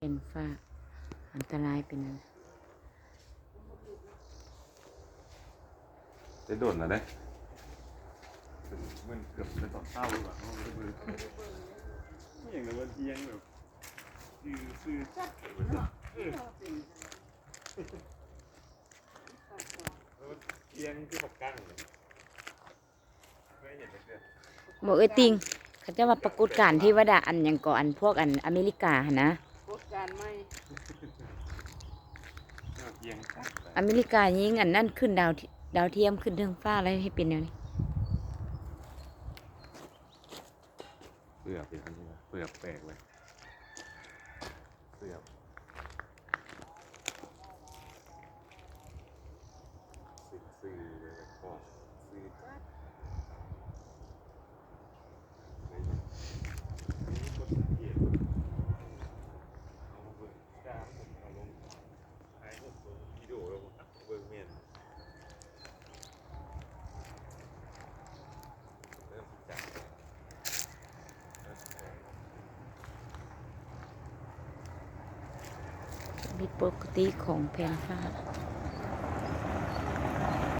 ເປັນຟ້າ ອັນຕະລາຍເປັນອັນ ໄດ້ດົນແລ້ວເດ້ ມັນເກືອບເປັນຕອນເຊົ້າແລ້ວ ເຮົາບໍ່ໄດ້ເບິ່ງ ອີ່ຫຍັງນະ ມັນອຽງແບບ ຊື່ ຊື່ຈັດເລີຍເນາະ ເອີ ມັນອຽງຄືບັກກັງເລີຍ. ບໍ່ ເອີຍຕິງ ເຂົາເຈົ້າວ່າປາກົດການເທວະດາ ອັນຫຍັງເກາະ ອັນພວກອັນອາເມລິກາຫັ້ນນະ ກົດການໃໝ່ ອາເມລິກາຍິງອັນນັ້ນຂຶ້ນດາວ ດາວທຽມຂຶ້ນເທິງຟ້າ ແລ້ວເຮັດເປັນແນວນີ້ ເສື້ອເປັນອັນນີ້ ເສື້ອແປກເລີຍ. ເສື້ອ ຊື່ ຊື່ເລີຍ ກອດຊື່ຈັດ ມີຄົນສັງເກດ ເອົາມາເບິ່ງ ການເອົາລົງ ຖ່າຍຮູບລົງວິດີໂອ ເບິ່ງແມ່ນ ເລີ່ມຈາກ ຜິດປົກກະຕິຂອງແຜ່ນຟ້າ.